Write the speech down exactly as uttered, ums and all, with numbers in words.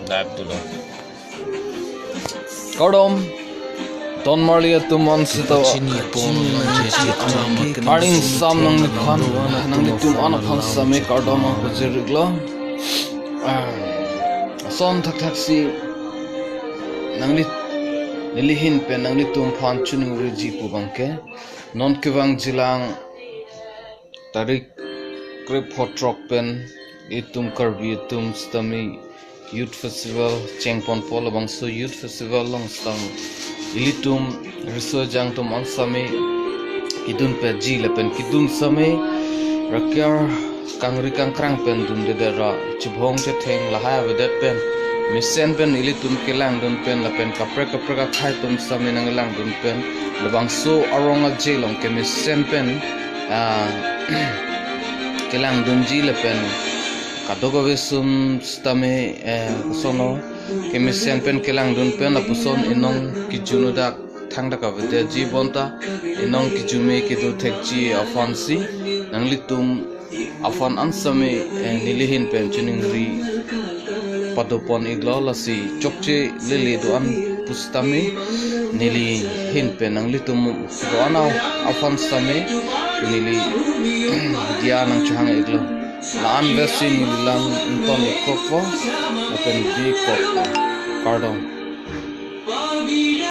Dap tulo. Kardom. Don marli atum an seta. Chini apon, chini apon, arni sam nangliphan, nanglitum an aphan sitame kardom pajir-iklo. Ah, ason thakthaksi nangli, neli ahin pen nanglitum aphan choningriji pu abangke, non kevang jilang tarik krep hot throk pen itum Karbi atum sitame Youth Festival chengponpo. Labangso Youth Festival along sitame ilitum riso ejang atum an sitame kedun peji lapen kedun sitame rakyar kangri kangkrang pen dundedet ra chibhong chetheng lahai avedet pen mesen pen ilitum kelangdun pen lapen kaprek kaprek akhei atum sitame nanglangdun pen labangso arong aje along kemesen pen, ah, kelangdunji lapen kadokave atum sitame, eh, kosono kemesen pen kelangdun pen lapuson inong kejun adak thangdak avedetji bonta inong kejun me kedo thekji aphansi nanglitum aphan an sitame, eh, neli ahin pen choningri padopon-iklo. Lasi chokche lele do-an pusitame neli ahin pen nanglitum do-an aphan sitame neli diya nangchohang-iklo. La-an besi neli lang ington-ikkokpo lapen bi-ikkokpo. Kardom.